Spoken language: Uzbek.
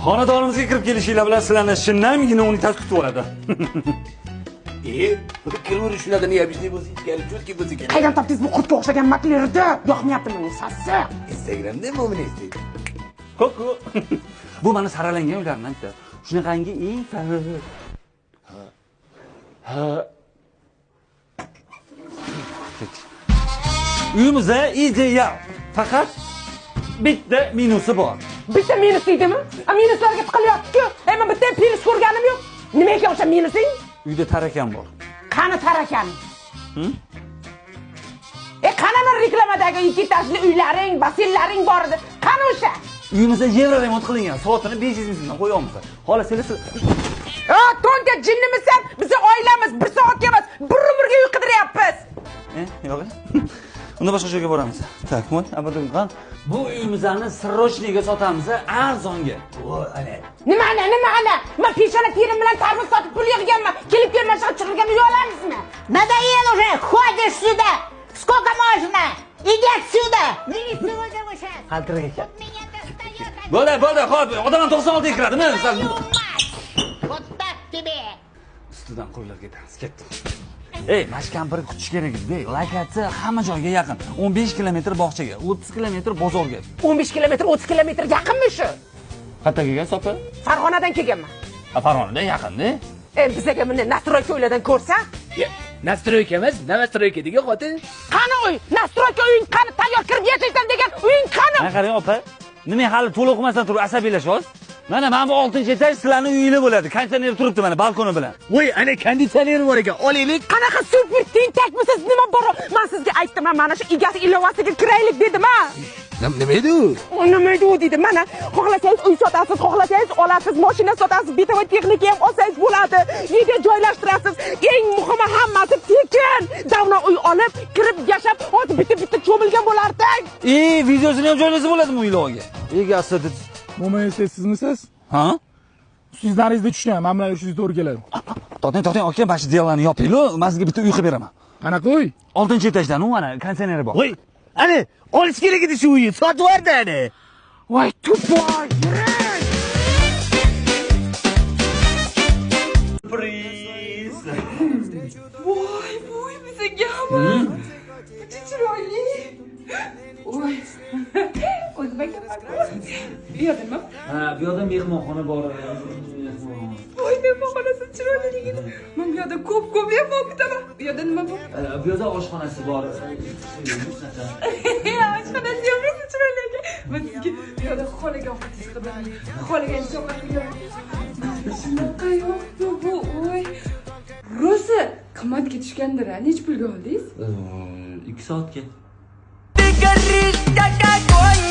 Xonadonimizga kirib kelishinglar bilan sizlarni shinamgina unitaz kutib oladi. Kiraver shunaqa необычный bo'lsa, ichkari чёткий bo'lsa kerak. Qaydan topdingiz bu qurtga o'xshagan maklerni? Yoqmayapti menga sassiq. Instagramda mo'min istaydi. Ko'ku. Bu meni saralangan uylarimdan bitta. Shunaqangi eng ha. Uyimizda ideal. Faqat bitta minusi bor. Bitta minus deydimi? A minuslarga tiqilyapti-ku. Men bitta plyus ko'rganim yo'q. Nima ekan o'sha minusing? Uyda tarakan bor. Qani tarakan? Qani reklamadagi 2 etajli uylaring, basseynlaring bor edi. Qani o'sha? Uyimizda yevro remont qilingan. Soatini 500 ming so'mdan qo'yamiz. Xohlasangiz Tonka jinnimisan? Biz oilamiz 1 soatga emas, bir umrga uy qidiryapmiz. Yo'q. Unda boshqa joyga boramiz. Tak, moy, abadan. Bu uyimizni srochniga sotamiz, arzonga. Voy, ana. Nima ana, nima ana? Men peshona terim bilan tarvuz sotib pul yig'ganman. Kelib ko'rmasa chiqirgan uy olamizmi? Надоел уже, ходишь сюда. Сколько можно? Иди отсюда. Милицию вызову сейчас. Qaltirak ekan. Bo'ldi, bo'ldi, xo'p, odam 96 ga kiradimi? Вот так тебе. Ustidan qo'llar ketamiz, ketdim. Ey, mana shu kampirni kutish kerak edi. Lokatsiya hamma joyga yaqin. 15 kilometr bog'chaga, 30 kilometr bozorga. 15 kilometr, 30 kilometr yaqinmi shu? Qayerga kelgansiz opa? Farg'onadan kelganman. Ha, Farg'onadan yaqin-da. Bizaga bunday nastroyka uylardan ko'rsa? Nastroyka emas, navastroyka degan xotin. Qani uy? Nastroyka uying qani? Tayyor kirib yashaysan degan uying qani? Mana qarang opa, nima hali to'liq qilmasdan turib asabiylashyapsiz? Mana mana bu 6-etaj sizlarning uyinglar bo'ladi. Konditsioner turibdi mana balkoni bilan. Voy, ana konditsioner bor ekan. Olaylik. Qanaqa super tentakmisiz? Nima bor? Men sizga aytdim, mana shu egasi ilovasiga kiraylik dedim-a. Nima edi u? Nima edi u deydi. Mana xohlasangiz uy sotasiz, xohlasangiz olasiz, mashina sotasiz, betovoy texnika ham olsangiz bo'ladi. Uyga joylashtirasiz. Eng muhimi hammasi tekin. Davno uy olib, kirib yashab, hozir bitta-bitta cho'milgan bo'lardik. Videosini ham joylasa bo'ladimi u ilovaga? Egasi deb Mo'min sizmisiz? Ha? Ustingizdan tushgan, men bilan yurishingiz to'g'ri keladi. To'xtang, to'xtang, aka, mana shu deyalarni yopinglar, men sizga bitta uy qilib beraman. Qanaqa uy? 6-etajdan u mana konditsioneri bor. Voy, ana, olish kerak edi shu uyni, sotib yubordi ana. Voy, tupoy, yuring. Surpriz. Voy, voy, bizagami? Juda chiroyli. Voy. O'zbek bu yerda nima? Ha, bu yerda mehmonxona bor. Voy, mehmonxonasi chiroyliligini. Men bu yerda ko'p-ko'p mehmon kutaman. Bu yerda nima bor? Bu yerda oshxonasi bor. Oshxonasi ham rosa chiroyli ekan. Men sizga bu yerda xohlagan ovqatingizni qilib beraman. Xohlagan ovqatni beraman. Shunaqa yo'qdi bu, voy. Rosa qimmatga tushgandir, a? Necha pulga oldingiz? 2 soatga. Ты горишь, как огонь.